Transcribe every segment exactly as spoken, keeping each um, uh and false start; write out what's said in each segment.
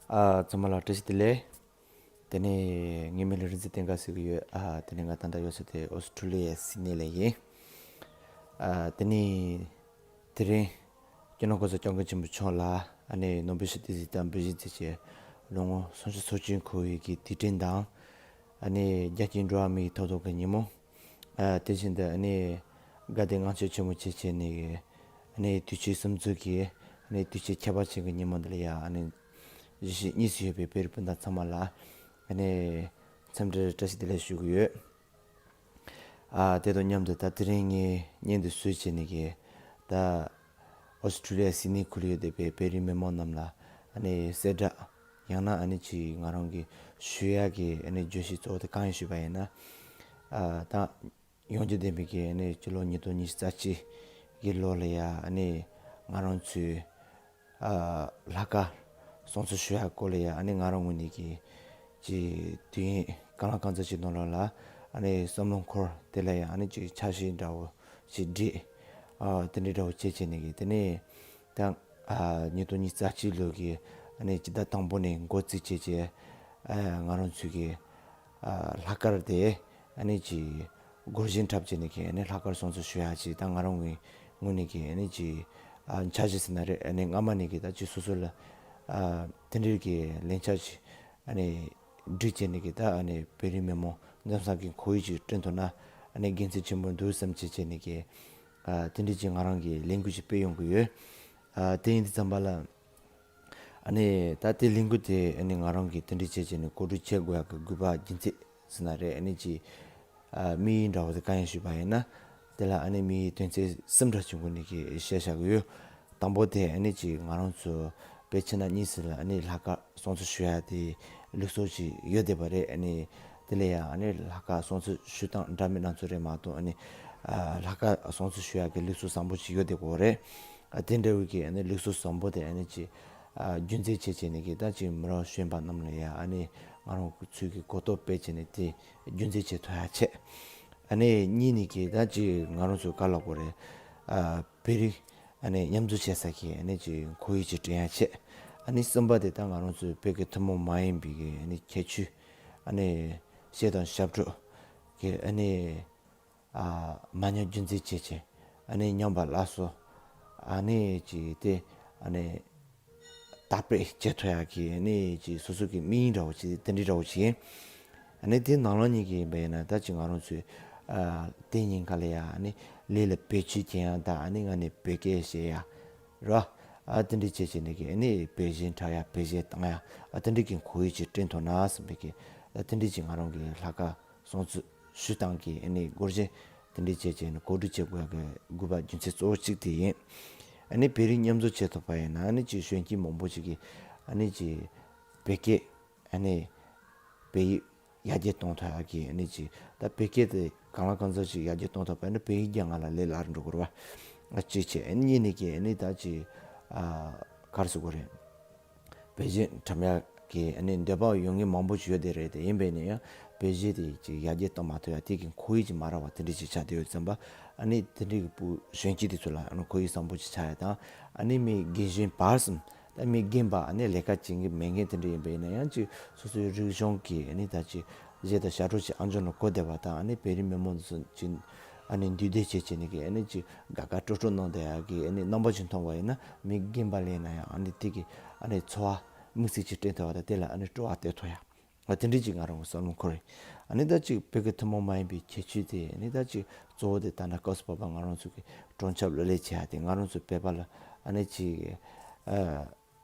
ཨ། ཚང་མ་ལ་བཀྲ་ཤིས་བདེ་ལེགས། དེ་ནས་ངའི་མིང་ལ་རིག་འཛིན་བསྟན་དགའ་ཟེར་གྱི་ཡོད། ཨ། དེ་ནས་ང་ད་ལྟ་ཡོད་ས་དེ་ཨོ་སི་ཁྲུ་ལི་ཡའི་སིད་ནི་ལ་ཡིན། ཨ། དེ་ནས་དེ་རིང་སྤྱི་ནོར་གོང་ས་སྐྱབས་མགོན་ཆེན་པོ་མཆོག་ལ་ཨ་ནི་ནོ་བེལ་ཞི་བདེའི་གཟེངས་རྟགས་འབུལ་བཞེས་མཛད་བྱས་ལོ་ངོ་སུམ་ཅུ་སོ་གཅིག་འཁོར་བའི་གི་དུས་དྲན་དང་། ཨ་ནི་རྒྱལ་སྤྱིའི་འགྲོ་བ་མིའི་ཐོབ་ཐང་གི་ཉིན་མོ། ཨ། དེ་བཞིན་དུ་ཨ་ནི་དགའ་ལྡན་ལྔ་མཆོད་ཆེན་མོ་བྱས་བྱས་ནས་ཨ་ནི་དུས་ཆེན་གསུམ་ཚོགས་ཀྱི་ཨ་ནི་དུས་ཆེན་ཁྱད་པར་ཅན་གྱི་ཉིན་མོ་འདི་ལ་ཡ་ཨ་ནི་གཞིས་བྱེས་གཉིས་སུ་ཡོད་པའི་བོད་རིགས་སྤུན་ཟླ་ཚང་མ་ལ་ཨ་ནི་འཚམས་འདྲི་བཀྲ་ཤིས་བདེ་ལེགས་ཞུ་གི་ཡོད། ཨ། དེ་དང་མཉམ་དུ་ད་དེ་རིང་ངས་བརྙན་འདི་བཟོས་བྱས་ནས་གི་ད་ཨོ་སི་ཁྲུ་ལི་ཡ་སིད་ནི་ཁུལ་ཡོད་བསྡད་པའི་བོད་རིགས་མི་མང་རྣམས་ལ་ཨ་ནི་གསལ་བསྒྲགས། ཡང་ན་ཨ་ནི་ཅིག་ང་རང་གི་ཞུ་ཡག་གི་ཨ་ནི་བརྗོད་གཞི་གཙོ་བོ་དེ་གང་ཡིན་ཞུས་པ་ཡིན་ན། ཨ། ད་ཡོང་རྒྱུ་ལྡན་པའི་གི་ཨ་ནི་སྤྱི་ལོ་ཉིས་སྟོང་ཉི་ཤུ་རྩ་གཅིག་གི་ལོ་ལ་ཡ་ཨ་ནི་ང་རང་ཚོའི་ཨ། ལྷག་དཀར་སྲུང་བརྩི་ཞུ་ཡག་སྐོར་ལ་ཡ་ཨ་ནི་ང་རང་ངོས་ནས་གི་ཅིག་དུས་ཡུན་གང་ལ་གང་འཚམ་ཅིག་ནང་ལོགས་ལ་ཨ་ནི་བསམ་བློ་འཁོར། དེ་ལ་ཡ་ཨ་ནི་ཅིག་འཆར་གཞི་འདྲ་བོ་ཅིག་བསྒྲིགས། ཨ། དེ་འདྲའི་འདྲ་བོ་བྱས་བྱས་ནས་གི་དེ་ནས་ད་ཨ་ཉིས་སྟོང་ཉི་ཤུ་རྩ་གཅིག་ལོ་གི་ཨ་ནི་སྤྱི་ཟླ་དང་པོ་ནས་འགོ་བཙུགས་བྱས་བྱས། ཨ། ང་རང་ཚོའི་གི་ཨ་ལྷག་དཀར་དེ་ཨ་ནི་ཅིག་སྒོར་གཞས་འཁྲབ་བྱས་ནས་གི་ཨ་ནི་ལྷག་དཀར་སྲུང་བརྩི་ཞུ་ཡག་ཅིག་ད་ང་རང་ངོས་ངོས་ནས་གི་ཨ་ནི་ཅིག་ཨ་འཆར་གཞི་ཟེར་ན་རེད། ཨ་ནི་སྔ་མ་ནས་གི་ད་ཅིག་སོ་སོ་ལ་ཨ་དེ་འདྲའི་གི་ལས་འཆར་ཅིག་ཨ་ནི་སྒྲིག་བྱས་ནས་གི་ད་ཨ་ནི་བོད་རིགས་མི་མང་མཚམས་མཚམས་ཀྱི་ཁོར་ཡུག་ཅིག་བསྐྲུན་ཐུབ་ན་ཨ་ནི་དགེ་མཚན་ཆེན་པོ་འདུག་བསམ་བྱས་བྱས་ནས་གི་ཨ་དེ་འདྲའི་ཅིག་ང་རང་གི་ལས་འགུལ་ཅིག་སྤེལ་ཡོང་གི་ཡོད། ཨ་དེ་ཡིན་དུས་ཙམ་པ་ལ་ཨ་ནི་ད་དེ་ལས་འགུལ་དེ་ཨ་ནི་ང་རང་གིས་དེ་འདྲའི་བྱས་བྱས་ནས་གོ་སྒྲིག་བྱེད་དགོས་ཡག་གི་དགོས་པ་རྒྱུ་མཚན་ཟེར་ན་རེད། ཨ་ནི་ཅིག་ཨ་དམིགས་ཡུལ་འདྲ་བོ་དེ་གང་ཡིན་ཞུས་པ་ཡིན་ན། དེ་ལ་ཨ་ནི་དམིགས་ཡུལ་དོན་ཚན་གསུམ་འདྲ་བྱུང་དགོས་ནི་གི་བཤད་བཞག་གི་ཡོད། དང་པོ་དེ་ཨ་ནི་ཅིག་ང་རང་ཚོ་བོད་ཕྱི་ནང་གཉིས་སུ་ལ་ཨ་ནི་ལྷག་དཀར་སྲུང་བརྩི་ཞུ་ཡག་དེ་ལུགས་སྲོལ་ཅིག་ཡོད་བསྡད་པ་རེད། ཨ་ནི་དེ་ལ་ཡང་ཨ་ནི་ལྷག་དཀར་སྲུང་བརྩི་ཞུ་སྟངས་འདྲ་མིན་སྣ་ཚོགས་རེད་མ་གཏོགས། ཨ་ནི་ཨ་ལྷག་དཀར་སྲུང་བརྩི་ཞུ་ཡག་གི་ལུགས་སྲོལ་བཟང་པོ་ཅིག་ཡོད་བསྡད་ཀྱི་ཡོད་རེད། ཨ་དེ་འདྲ་བོའི་གི་ཨ་ནི་ལུགས་སྲོལ་བཟང་པོ་དེ་ཨ་ནི་ཅིག་ཨ་རྒྱུན་འཛིན་བྱེད་བྱས་ནས་གི་ད་ཅིག་མི་རབས་གཞོན་པ་རྣམས་ལ་ཡང་ཨ་ནི་ང་རང་ཚོས་གི་གོ་རྟོགས་སྤེལ་བྱས་ནས་དེ་རྒྱུན་འཛིན་བྱེད་ཐུབ་ཡག་ཆེད། ཨ་ནི་གཉིས་ནི་གི་ད་ཅིག་ང་རང་ཚོའི་ག་ལབ་དགོས་རེད། ཨ་བོད་རིགས་ཨ་ནི་མཉམ་འཛོམས་བྱེད་ས་གི་ཨ་ནི་ཅིག་ཁོར་ཡུག་ཅིག་བསྐྲུན་ཡག་ཆེད། ཨ་ནི་གསུམ་པ་དེ་ད་ང་རང་ཚོའི་བོད་ཀྱི་ཐུན་མོང་མ་ཡིན་པའི་གི་ཨ་ནི་ཁྱད་ཆོས། ཨ་ནི་གཞས་དང་ཞབས་བྲོ་གི་ཨ་ནི་ཨ་མ་ཉམས་རྒྱུན་འཛིན་བྱེད་ཆེད། ཨ་ནི་ཉམས་པ་སླར་གསོ། ཨ་ནི་ཅིག་དེ་ཨ་ནི་དར་སྤེལ་བྱེད་ཐུབ་ཡག་གི་ཨ་ནི་ཅིག་སོ་སོ་གི་དམིགས་ཡུལ་འདྲ་བོ་ཅིག་དེ་འདྲའི་འདྲ་བོ་ཅིག་ཡིན། ཨ་ནི་དེ་ནང་ལོགས་ནས་གི་ཡིན་པ་ཡིན་ན་ད་ཅིག་ང་རང་ཚོས་ཨ་དེ་ཉིན་ཁ་ལ་ཡ་ཨ་ནི་ལས་ལ་བེད་སྤྱོད་བྱེད་ཡག་དང་ཨ་ནི་ང་ནི་བོད་སྐད་བཤད་ཡག་ར། ཨ་དེ་འདྲའི་བྱས་བྱས་ནས་གི་ཨ་ནི་བོད་གཞས་འཁྲབ་ཡག་བོད་གཞས་བཏང་ཡག་ཨ་དེ་འདྲའི་གི་ཁོར་ཡུག་ཅིག་བསྐྲུན་ཐུབ་ན་བསམ་པའི་གི་ཨ་དེ་འདྲའི་ཅིག་ང་རང་གི་ལྷག་དཀར་སྲུང་བརྩི་ཞུ་སྟངས་ཀྱི་ཨ་ནི་སྒོར་གཞས་དེ་འདྲའི་བྱས་བྱས་ནས་གོ་སྒྲིག་བྱེད་དགོས་ཡག་གི་དགོས་པ་རྒྱུ་མཚན་གཙོ་བོ་གཅིག་དེ་ཡིན། ཨ་ནི་བོད་རིགས་མཉམ་འཛོམས་བྱེད་ཐུབ་པ་ཡིན་ན་ཨ་ནི་ཅིག་གཞོན་སྐྱེས་མང་པོ་ཅིག་གིས་ཨ་ནི་ཅིག་བོད་སྐད་ཨ་ནི་བོད་ཡིག་ཡར་རྒྱས་གཏོང་ཐུབ་ཡག་གི་ཨ་ནི་ཅིག་ད་བོད་སྐད་དེ་གང་ལ་གང་འཚམ་ཅིག་ཡར་རྒྱས་གཏོང་ཐུབ་པ་ཡིན་ན་བོད་ཡིག་ཀྱང་ང་ལ་ལས་སླ་རུ་འགྲོ་གི་རེད་པ། ཨ་གཅིག་བྱས། ཨ་ནི་གཉིས་ནི་གི་ཨ་ནི་ད་ཅིག་ཨ་ག་རེ་ཟེར་དགོས་རེད། བོད་གཞས་འཁྲབ་ཡག་གི་ཨ་ནི་འདོད་པ་ཡོད་མཁན་མང་པོ་ཅིག་ཡོད་བསྡད་རེད་དེ། ཡིན་པས་ན་ཡང་བོད་གཞས་དེ་ཅིག་ཡར་རྒྱས་གཏོང་མ་ཐུབ་ཡག་དེ་གི་ཁོར་ཡུག་ཅིག་མ་རག་པ་དེ་འདྲ་ཅིག་ཆགས་བསྡད་ཡོད་ཙམ་པ། ཨ་ནི་དེ་འདྲའི་གི་བུ་གཞོན་སྐྱེས་དེ་ཚོ་ལ་ཨ་ནི་ཁོར་ཡུག་བཟང་པོ་ཅིག་ཆགས་ཡག་དང་། ཨ་ནི་མི་རྒན་གཞོན་བར་གསུམ། ད་མི་རྒན་པ་ཨ་ནི་ལས་ཀ་བྱེད་མཁན་མེད་མཁན་དེ་འདྲ་ཡིན་པས་ན་ཡང་ཅིག་སོ་སོའི་རིག་གཞུང་གི་ཨ་ནི་ད་ཅིག་གཞས་དང་ཞབས་བྲོ་ཅིག་ཨ་འཇོན་ལ་གོ་བསྡད་པ་དང་། ཨ་ནི་བོད་རིགས་མི་མང་ཚོ་ཅིག་ཨ་ནི་འདུས་སྡོད་བྱེད་བྱེད་ནི་གི་ཨ་ནི་ཅིག་དགའ་དགའ་སྤྲོ་སྤྲོ་གནང་བསྡད་ཡག་གི་ཨ་ནི་རྣམ་པ་ཅིག་མཐོང་བ་ཡིན་ན། མི་རྒན་པ་ལས་ན་ཡང་ཨ་ནི་དེ་གི་ཨ་ནི་འཚོ་བ་དམིགས་བསལ་ཅིག་སྤྲད་ཐུབ་པ་དང་། དེ་ལ་ཨ་ནི་སྤྲོ་བ་སྟེར་ཐུབ་ཡག་ཨ་དེ་འདྲ་ཅིག་ང་རང་གི་བསམ་བློ་འཁོར་རེད། ཨ་ནི་ད་ཅིག་བོད་ཀྱི་ཐུན་མོང་མ་ཡིན་པའི་ཁྱད་ཆོས་དེ་ཨ་ནི་ད་ཅིག་གཙོ་བོ་དེ་ད་ནང་སྐབས་སུ་བབ་པ་ང་རང་ཚོ་གི་སྤྲོ་འཆམ་གླུ་ལེན་བྱེད་ཡག་དེ། ང་རང་ཚོ་བོད་པ་ལ་ཨ་ནི་ཅིག་ཨ་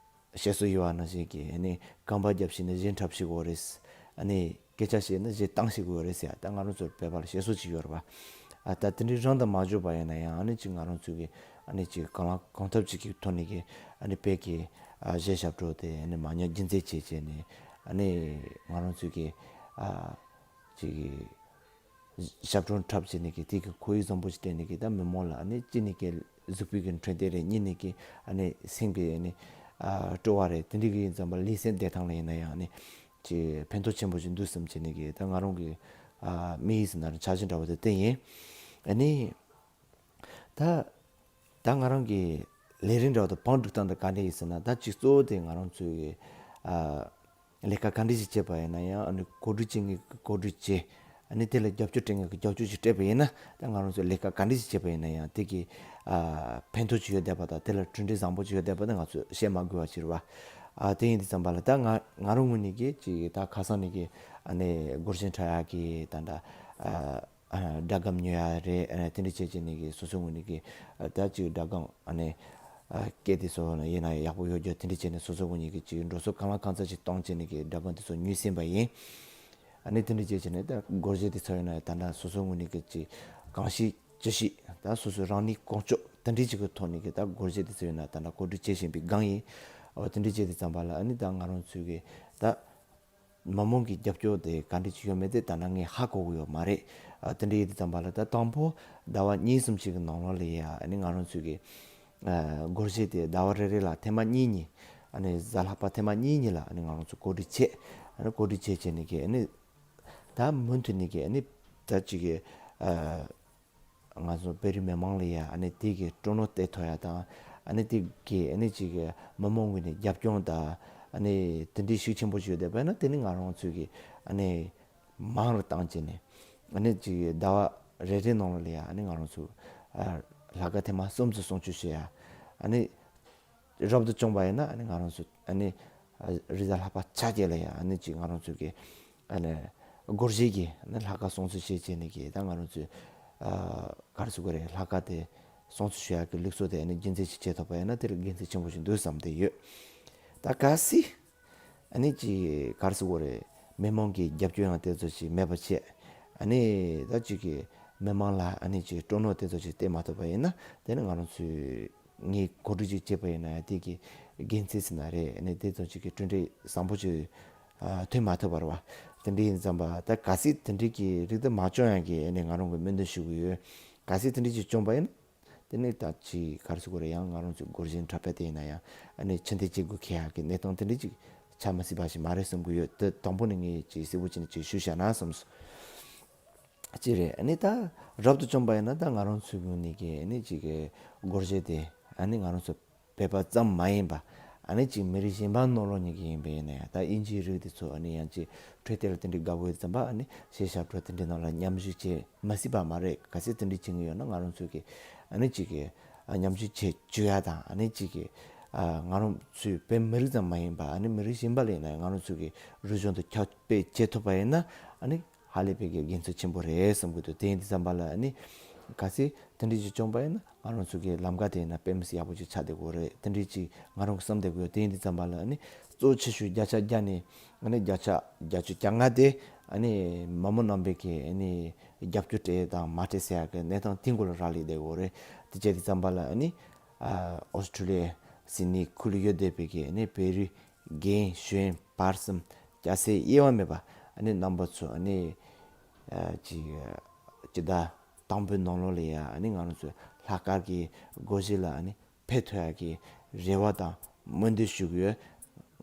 བཤད་སྲོལ་ཡོད་པ་ནང་བཞིན་གྱི་ཨ་ནི་རྐང་པ་རྒྱབ་ཤེས་ན་གཞས་འཁྲབ་ཤེས་དགོས་རེད། ཨ་ནི་སྐད་ཆ་བཤད་ན་གཞས་བཏང་ཤེས་དགོས་རེད་ཟེར་ཡག་ད་ང་རང་ཚོ་བོད་པ་ལ་བཤད་སྲོལ་ཅིག་ཡོད་རེད་པ། ཨ་ད་དེ་འདྲའི་རང་དུ་མ་བརྗོད་པ་ཡིན་ན་ཡང་ཨ་ནི་ཅིག་ང་རང་ཚོ་གི་ཨ་ནི་ཅིག་གང་ལ་གང་ཐབས་ཅིག་གི་ཐོག་ནས་གི་ཨ་ནི་བོད་ཀྱི་ཨ་གཞས་ཞབས་བྲོ་དེ་ཨ་ནི་མ་ཉམས་རྒྱུན་འཛིན་བྱེད་བྱས་ནས། ཨ་ནི་ང་རང་ཚོ་གི་ཨ་ཅིག་གི་ཞབས་བྲོ་འཁྲབ་བྱས་ནས་གི་དེ་གི་ཁོར་ཡུག་བཟང་པོ་ཞིག་བསྟན་ནས་གི་ད་མི་མང་ལ་ཨ་ནི་ཅི་ནས་གི་གཟུགས་པོའི་གི་འཕྲོད་བསྟེན་རེད། གཉིས་ནས་གི་ཨ་ནི་སེམས་ཀྱི་ཨ་ནི་ཨ་སྤྲོ་བ་རེད། དེ་འདྲ་གི་ཡིན་ཙམ་པ་ལུས་སེམས་བདེ་ཐང་ལ་ཡིན་ན་ཡང་ཨ་ནི་ཅིག་ཕན་ཐོགས་ཆེན་པོ་ཞིག་འདུག་བསམ་བྱས་ནས་གི་ད་ང་རང་གི་ཨ་དམིགས་ཡུལ་ཟེར་ན་འཆར་གཞི་འདྲ་བོ་དེ་དེ་ཡིན། ཨ་ནི་ད་ད་ང་རང་གི་ལས་རིམ་འདྲ་བོ་དེ་བང་སྒྲིག་སྟངས་དེ་ག་འདྲ་ཡིན་ཟེར་ན། ད་གཅིག་གཙོ་བོ་དེ་ང་རང་ཚོའི་གི་ ཨ་ལས་ཀ་ག་འདྲ་ཞིག་བྱས་པ་ཡིན་ན་ཡང་། ཨ་ནི་གོ་སྒྲིག་བྱེད་མཁན་གྱིས་གོ་སྒྲིག་བྱས། ཨ་ནི་དེ་ལ་རྒྱབ་སྐྱོར་སྤྲད་མཁན་གྱིས་རྒྱབ་སྐྱོར་ཞིག་སྤྲད་པ་ཡིན་ན། ད་ང་རང་ཚོ་ལས་ཀ་ག་འདྲ་ཞིག་བྱས་པ་ཡིན་ན་ཡང་དེ་གི་ཨ་ཕན་ཐོགས་ཅིག་ཡོད་བསྡད་པ་དང་། དེ་ལ་གྲུབ་འབྲས་བཟང་པོ་ཅིག་ཡོད་བསྡད་པ་དེ་ང་ཚོས་བཤད་མ་དགོས་པ་ཅིག་རེད་བ། ཨ་དེ་ཡིན་དུས་ཙམ་པ་ལ་ད་ང་ང་རང་ངོས་ནས་ཀྱི་ཅིག་ད་ཁ་སང་ནས་ཀྱི་ཨ་ནི་སྒོར་གཞས་འཁྲབ་ཡག་གི་ད་ད་ཨ་ཨ་སྒྲ་སྒམ་ཉོ་ཡག་རེད། ཨ་དེ་འདྲ་བྱས་བྱས་ནས་ཀྱི་སོ་སོ་ངོས་ནས་ཀྱི་ཨ་ད་ཅིག་སྒྲ་སྒམ་ཨ་ནི་ཨ་སྐད་དེ་ཚོ་ཡིན་ན་ཡག་པོ་ཡོད་རྒྱུ་དེ་འདྲ་བྱས་ནས་སོ་སོ་ངོས་ནས་ཀྱི་ཅིག་འགྲོ་སོང་གང་ལ་གང་འཚམ་ཅིག་བཏང་བྱས་ནས་ཀྱི་སྒྲ་སྒམ་དེ་ཚོ་ཉོས་ཟིན་པ་ཡིན། ཨ་ནི་དེ་འདྲ་བྱས་བྱས་ནས་ད་སྒོར་གཞས་དེ་ཚོ་ཡིན་ན་ད་ད་སོ་སོ་ངོས་ནས་ཀྱི་ཅིག་གང་ཤེས་ཅི་ཤེས། ད་སོ་སོའི་རང་ནུས་གང་ལྕོགས་དེ་འདྲ་ཅིག་གི་ཐོག་ནས་ཀྱི་ད་སྒོར་གཞས་དེ་ཚོ་ཡིན་ན་ད་ད་གོ་སྒྲིག་བྱེད་བཞིན་པའི་སྒང་ཡིན། འོ་དེ་འདྲ་བྱས་དུས་ཙམ་པ་ལ་ཨ་ནི་ད་ང་རང་ཚོའི་གི་ད་མི་མང་གི་རྒྱབ་སྐྱོར་དེ་ག་འདྲ་ཅིག་ཡོད་མེད་དེ་ད་ནང་ངས་ཧ་གོ་གི་ཡོད་མ་རེད། ཨ་དེ་འདྲ་ཡིན་དུས་ཙམ་པ་ལ་ད་དང་པོ་ཟླ་བ་གཉིས་གསུམ་ཞིག་གི་ནང་ལོགས་ལ་ཡ་ཨ་ནི་ང་རང་ཚོའི་གི་ཨ་སྒོར་གཞས་དེ་ཟླ་བ་རེ་རེ་ལ་ཐེངས་མ་གཉིས་གཉིས། ཨ་ནི་གཟའ་ལྷག་པ་ཐེངས་མ་གཉིས་གཉིས་ལ་ཨ་ནི་ང་རང་ཚོ་གོ་སྒྲིག་བྱས། ཨ་ནི་གོ་སྒྲིག་བྱས་བྱས་ནས་གི་ཨ་ནི་ད་མུ་མཐུད་ནས་གི་ཨ་ནི་ད་ཅིག་གི་ཨ་ང་ཚོ་བོད་རིགས་མི་མང་ལ་ཡ་ཨ་ནི་དེ་གི་སྤྲོ་སྣང་སྟེར་ཐུབ་ཡ་དང་། ཨ་ནི་དེ་གི་ཨ་ནི་ཅིག་གི་མི་མང་ངོས་ནས་རྒྱབ་སྐྱོར་དང་། ཨ་ནི་དེ་འདྲའི་ཤུགས་ཆེན་པོ་ཞིག་ཡོད་བསྡད་པ་ཡིན་ན་དེ་ནི་ང་རང་ཚོས་གི་ཨ་ནི་མང་རུ་བཏང་བྱས་ནས། ཨ་ནི་ཅིག་གི་ཟླ་བ་རེ་རེ་ནང་ལ་ཡ་ཨ་ནི་ང་རང་ཚོ་ཨ་ལྷག་དཀར་ཐེངས་མ་གསུམ་ཙམ་སྲུང་སྐྱོབ་བྱེད་ཡ། ཨ་ནི་རབ་ཏུ་བྱུང་བ་ཡིན་ན་ཨ་ནི་ང་རང་ཚོ་ཨ་ནི་རེས་གཟའ་ལྷག་པ་ཆ་བརྒྱད་ལ་ཡ་ཨ་ནི་ཅིག་ང་རང་ཚོ་གི་ཨ་ནི་སྒོར་གཞས་ཀྱི་ཨ་ནི་ལྷག་དཀར་སྲུང་བརྩི་བྱེད་བྱས་ནས་ཀྱི་ད་ང་རང་ཚོས་ཨ་ག་རེ་ཟེར་དགོས་རེད། ལྷག་དཀར་དེ་སྲུང་བརྩི་ཞུ་ཡག་གི་ལུགས་སྲོལ་དེ་ཨ་ནི་རྒྱུན་འཛིན་ཅིག་བྱེད་ཐུབ་པ་ཡིན་ན་དེ་ལ་དགེ་མཚན་ཆེན་པོ་ཞིག་འདུག་བསམ་བསྡད་ཡོད། ད་གལ་སྲིད་ཨ་ནི་ཅིག་ག་རེ་ཟེར་དགོས་རེད། མི་མང་གི་རྒྱབ་སྐྱོར་ཡང་དེ་ཚོ་ཞིག་མེད་པ་བྱས། ཨ་ནི་ད་ཅིག་གི་མི་མང་ལ་ཨ་ནི་ཅིག་སྤྲོ་སྣང་དེ་ཚོ་ཞིག་སྟེར་མ་ཐུབ་པ་ཡིན་ན་དེ་ནི་ང་རང་ཚོས་ངས་གོ་སྒྲིག་ཅིག་བྱས་པ་ཡིན་ན་ཡང་དེ་གི་དགེ་མཚན་ཟེར་ན་རེད། ཨ་ནི་དེ་ཚོ་ཅིག་གི་གྲུབ་འབྲས་བཟང་པོ་ཅིག་ཨ་ཐོན་མ་ཐུབ་པ་རེད་བ། དེ་འདྲ་ཡིན་ཙམ་པ་ད་གལ་སྲིད་དེ་འདྲ་གི་རིགས་དེ་མ་བྱུང་ཡག་གི་ཨ་ནི་ང་རང་གི་སྨོན་འདུན་ཞུ་གི་ཡོད། གལ་སྲིད་དེ་འདྲ་ཅིག་བྱུང་པ་ཡིན་ན། དེ་ནས་ད་ཅིག་ག་རེ་ཟེར་དགོས་རེད། ཡང་ང་རང་ཚོའི་སྒོར་གཞས་འཁྲབ་པ་དེ་ཡིན་ན་ཡང་ཨ་ནི་ཕྱིར་འཐེན་བྱེད་དགོས་ཁེལ་ཡག་གི་གནས་སྟངས་དེ་འདྲ་ཅིག་ཆགས་མ་སྲིད་པ་ཞིག་མ་རེད་བསམ་གྱི་ཡོད། དེ་དང་པོ་ནས་ངས་ཅིག་གསལ་པོ་བྱས་ནས་ཅིག་ཞུས་བཞག་ན་བསམ་སོང་། ཅི་རེད། ཨ་ནི་ད་རབ་ཏུ་བྱུང་པ་ཡིན་ན་ད་ང་རང་ཚོའི་ངོས་ནས་ཀྱི་ཨ་ནི་ཅིག་གི་སྒོར་གཞས་དེ་ཨ་ནི་ང་རང་ཚོ་བོད་པ་ཙམ་མ་ཡིན་པ། ཨ་ནི་ཅིག་མི་རིགས་གཞན་པ་ནང་ལོགས་ནས་ཀྱི་ཡིན་པ་ཡིན་ན་ཡང་ད་དབྱིན་ཇིའི་རིགས་དེ་ཚོ་ཨ་ནི་ཡང་ཅིག་འཕྲོད་བསྟེན་ལ་དེ་འདྲའི་དགའ་པོ་ཡོད་ཙམ་པ། ཨ་ནི་གཞས་ཞབས་བྲོ་དེ་འདྲའི་ནང་ལ་མཉམ་ཞུགས་བྱེད་མ་སྲིད་པ་མ་རེད། གལ་སྲིད་དེ་འདྲའི་བྱེད་ཀྱི་ཡོད་ན་ང་རང་ཚོས་ཀྱི་ཨ་ནི་ཅིག་གི་ཨ་མཉམ་ཞུགས་བྱེད་བཅུག་ཡ་དང་། ཨ་ནི་ཅིག་གི་ཨ་ང་རང་ཚོའི་བོད་མི་རིགས་ཙམ་མ་ཡིན་པ་ཨ་ནི་མི་རིགས་གཞན་པ་ལ་ཡིན་ན་ང་རང་ཚོས་ཀྱི་རིག་གཞུང་དེ་ཁྱབ་སྤེལ་བྱེད་ཐུབ་པ་ཡིན་ན་ཨ་ནི་ཧ་ལས་པའི་གི་དགེ་མཚན་ཆེན་པོ་རེད་བསམ་གྱི་འདུག་དེ་ཡིན་དུས་ཙམ་པ་ལ་ཨ་ནི་གལ་སྲིད་དེ་འདྲ་ཅིག་བྱུང་པ་ཡིན་ན་ང་རང་ཚོ་གི་ལམ་ཀ་དེ་ཡིན་ན་དཔེ་མི་སྲིད་ཡག་པོ་ཅིག་ཆགས་བསྡད་ཀྱི་ཡོད་རེད། དེ་འདྲ་ཅིག་ང་རང་གི་བསམ་བསྡད་ཀྱི་ཡོད། དེ་ཡིན་དུས་ཙམ་པ་ལ་ཨ་ནི་གཙོ་ཆེ་ཤོས་བརྒྱ་ཆ་བརྒྱ་ནས་ཨ་ནི་བརྒྱ་ཆ་བརྒྱད་ཅུ་གྱ་ལྔ་དེ་ཨ་ནི་མི་མང་རྣམ་པས་ཀྱི་ཨ་ནི་རྒྱབ་སྐྱོར་སྤྲད་དང་མ་སྤྲད་ཟེར་ཡག་གི་གནས་སྟངས་དེ་མགོ་ལ་རག་ལས་བསྡད་ཀྱི་ཡོད་རེད། དེ་བྱས་དུས་ཙམ་པ་ལ་ཨ་ནི་ཨ་ཨོ་སི་ཁྲུ་ལི་ཡ་སིད་ནི་ཁུལ་ལ་ཡོད་བསྡད་པའི་གི་ཨ་ནི་བོད་རིགས་རྒན་གཞོན་བར་གསུམ་སྐྱ་སེར་དབྱེ་བ་མེད་པ་ཨ་ནི་རྣམ་པ་ཚོ་ཨ་ནི་ཨ་ཅིག་སྤྱི་ཟླ་དང་པོའི་ནང་ལོགས་ལ་ཡ་ཨ་ནི་ང་རང་ཚོ་ལྷག་དཀར་གྱི་སྒོར་གཞས་ལ་ཨ་ནི་ཕེབས་ཐུབ་ཡག་གི་རེ་བ་དང་སྨོན་འདུན་ཞུ་གི་ཡོད།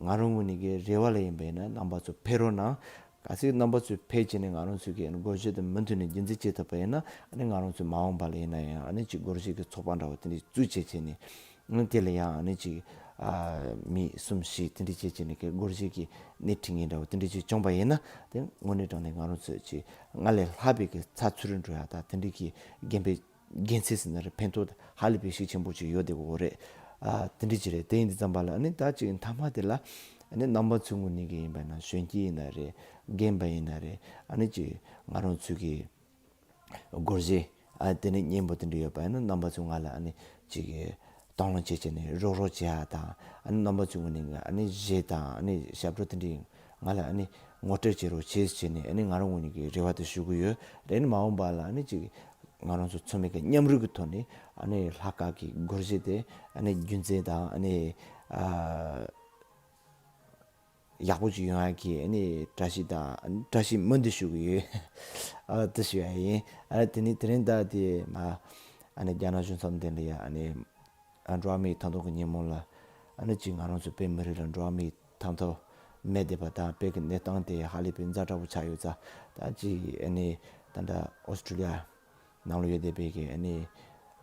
ང་རང་ངོས་ནས་ཀྱི་རེ་བ་ལ་ཡིན་པ་ཡིན་ན་རྣམ་པ་ཚོ་ཕེབས་རོགས་གནང་། གལ་སྲིད་རྣམ་པ་ཚོས་ཕེབས་བྱས་ནས་ང་རང་ཚོའི་གི་ཨ་ནི་སྒོར་གཞས་དེ་མུ་མཐུད་ནས་རྒྱུན་འཛིན་བྱེད་ཐུབ་པ་ཡིན་ན་ཨ་ནི་ང་རང་ཚོའི་མ་འོངས་པ་ལ་ཡིན་ན་ཡང་ཨ་ནི་ཅིག་སྒོར་གཞས་ཀྱི་ཚོགས་པ་འདྲ་བོ་དེ་འདྲ་བཙུགས་བྱས་བྱས་ནས། དེ་ལ་ཡང་ཨ་ནི་ཅིག་ཨ་མི་གསུམ་བཞི་དེ་འདྲ་བྱས་བྱས་ནས་ཀྱི་སྒོར་གཞས་ཀྱི་སྣེ་ཁྲིད་མཁན་འདྲ་བོ་དེ་འདྲ་ཅིག་བྱུང་པ་ཡིན་ན་དེ་དངོས་གནས་དྲང་གནས་ང་རང་ཚོས་ཅིག་སྔར་ལས་ལྷག་པའི་གི་ཚགས་ཚུད་རུ་འགྲོ་ཡ་དང་དེ་འདྲ་གི་རྒན་པའི་རྒྱུ་མཚན་ཟེར་ན་རེད། ཕན་ཐོགས་ཧ་ལས་པའི་ཤུགས་ཆེན་པོ་ཅིག་ཡོད་བསྡད་ཀྱི་ཡོད་རེད། ཨ་དེ་འདྲ་ཅིག་རེད། དེ་ཡིན་དུས་ཙམ་པ་ལ་ཨ་ནི་ད་ཅིག་མཐའ་མ་དེ་ལ་ཨ་ནི་རྣམ་པ་ཚོའི་ངོས་ནས་ཀྱི་ཡིན་པ་ན་གཞོན་སྐྱེས་ཡིན་ན་རེད། རྒན་པ་ཡིན་ན་རེད། ཨ་ནི་ཅིག་ང་རང་ཚོའི་གི་སྒོར་གཞས་ཨ་དེ་ནས་སྙན་པོ་དེ་འདྲ་ཡོད་པ་ཡིན་ན་རྣམ་པ་ཚོས་ང་ལ་ཨ་ནི་ཅིག་གི་དང་བླངས་བྱེད་བྱས་ནས་རོགས་རོགས་བྱེད་ཡ་དང་། ཨ་ནི་རྣམ་པ་ཚོའི་ངོས་ནས་ཨ་ནི་གཞས་དང་ཨ་ནི་ཞབས་བྲོ་དེ་འདྲ་ང་ལ་ཨ་ནི་ངོ་སྤྲོད་བྱེད་རོགས་བྱེད་བྱས་ནས་ཨ་ནི་ང་རང་ངོས་ནས་ཀྱི་རེ་བ་དེ་ཞུ་གི་ཡོད་རེད། ཨ་ནི་མ་འོངས་པ་ལ་ཨ་ནི་ཅིག་ང་རང་ཚོ་ཚང་མས་ཀྱི་མཉམ་རུབ་ཀྱི་ཐོག་ནས་ཨ་ནི་ལྷག་དཀར་གྱི་སྒོར་གཞས་དེ་ཨ་ནི་རྒྱུན་འཛིན་དང་ཨ་ནི་ཨ་ཡག་པོ་ཅིག་ཡོང་ཡག་གི་ཨ་ནི་བཀྲ་ཤིས་དང་བཀྲ་ཤིས་སྨོན་འདུན་ཞུ་གི་ཡོད། ཨ་དེ་ཞུ་ཡ་ཡིན། ཨ་དེ་ནི་དེ་རིང་ད་དེ་མ་ཨ་ནི་རྒྱ་ནག་གཞུང་ཚབ་མདུན་ལ་ཡ་ཨ་ནི་ཨ་འགྲོ་བ་མིའི་ཐོབ་ཐང་གི་ཉིན་མོ་ལ་ཨ་ནི་ཅིག་ང་རང་ཚོ་བོད་མི་རིགས་ལ་འགྲོ་བ་མིའི་ཐོབ་ཐང་མེད་བསྡད་པ་དང་བོད་ཀྱི་གནས་སྟངས་དེ་ཧ་ལས་པའི་ཛ་དྲག་པོ་ཆགས་ཡོད་ཙང་། ད་ཅིག་ཨ་ནི་ད་ལྟ་ཨོ་སི་ཀྲི་ལི་ཡ་ནང་ལ་ཡོད་བསྡད་པའི་གི་ཨ་ནི་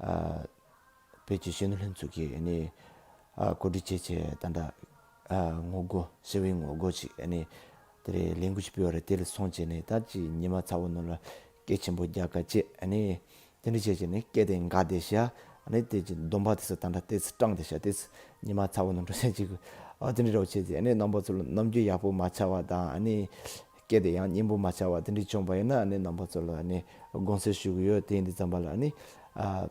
ཨ་བོད་ཀྱི་གཞོན་ནུ་ལྷན་ཚོགས་ཀྱིས་ཨ་ནི་ཨ་གོ་སྒྲིག་བྱས་བྱས་ད་ལྟ་ ཨ་ངོ་རྒོལ་ཞི་བའི་ངོ་རྒོལ་ཅིག་ཨ་ནི་དེ་རེད་ལས་འགུལ་ཅིག་སྤེལ་བ་རེད། དེ་ལ་སོང་བྱས་ནས་ད་ཅིག་ཉི་མ་ཚ་བོ་ནང་ལ་སྐད་ཆེན་པོ་རྒྱག་ག་བྱས་ཨ་ནི་དེ་འདྲ་བྱས་བྱས་ནས་སྐད་དེ་འགག་བསྡད་ཤག་ཨ་ནི་དེ་ཅིག་འདོན་པ་དེ་ཚོ་ད་ལྟ་དེ་ཚོ་སྐྲངས་བསྡད་ཤག་དེ་ཚོ་ཉི་མ་ཚ་བོ་ནང་འགྲོ་ས་ཅིག་ཨ་དེ་འདྲ་རོགས་བྱས་ཏེ་ཨ་ནི་རྣམ་པ་ཚོ་ལ་ནམ་རྒྱུན་ཡག་པོ་མ་ཆགས་པ་དང་ཨ་ནི་སྐད་དེ་ཡང་སྙན་པོ་མ་ཆགས་པ་དེ་འདྲ་བྱུང་བ་ཡིན་ན་ཨ་ནི་རྣམ་པ་ཚོ་ལ་ཨ་ནི་དགོངས་སེལ་ཞུ་གི་ཡོད། དེ་ཡིན་དུས་ཙམ་པ་ལ་ཨ་ནི་ཨ།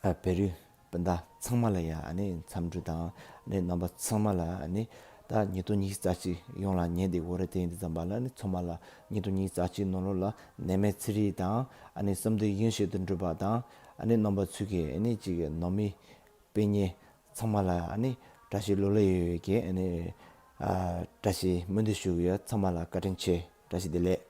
ཨ་བོད་རིགས་སྤུན་ཟླ་ཚང་མ་ལ་ཡ་ཨ་ནི་འཚམས་འདྲི་དང་ཨ་ནི་རྣམ་པ་ཚང་མ་ལ་ཨ་ནི་ད་ཉིས་སྟོང་ཉི་ཤུ་རྩ་གཅིག་ཡོངས་ལ་ཉེ་བསྡད་ཡོད་རེད། དེ་ཡིན་དུས་ཙམ་པ་ལ་ཨ་ནི་ཚང་མ་ལ་ཉིས་སྟོང་ཉི་ཤུ་རྩ་གཅིག་ནང་ལོགས་ལ་ནད་མེད་ཚེ་རིང་དང་ཨ་ནི་བསམ་དོན་ཡིད་བཞིན་དུ་འགྲུབ་པ་དང་ཨ་ནི་རྣམ་པ་ཚོ་གི་ཨ་ནི་ཅིག་ནང་མི་སྤུན་ཉེ་ཚང་མ་ལ་ཨ་ནི་བཀྲ་ཤིས་ལོ་ལེགས་ཡོད་ཡོད་ཀྱི་ཨ་ནི་ཨ་བཀྲ་ཤིས་སྨོན་འདུན་ཞུ་གི་ཡོད། ཚང་མ་ལ་བཀའ་དྲིན་ཆེ། བཀྲ་ཤིས་བདེ་ལེགས།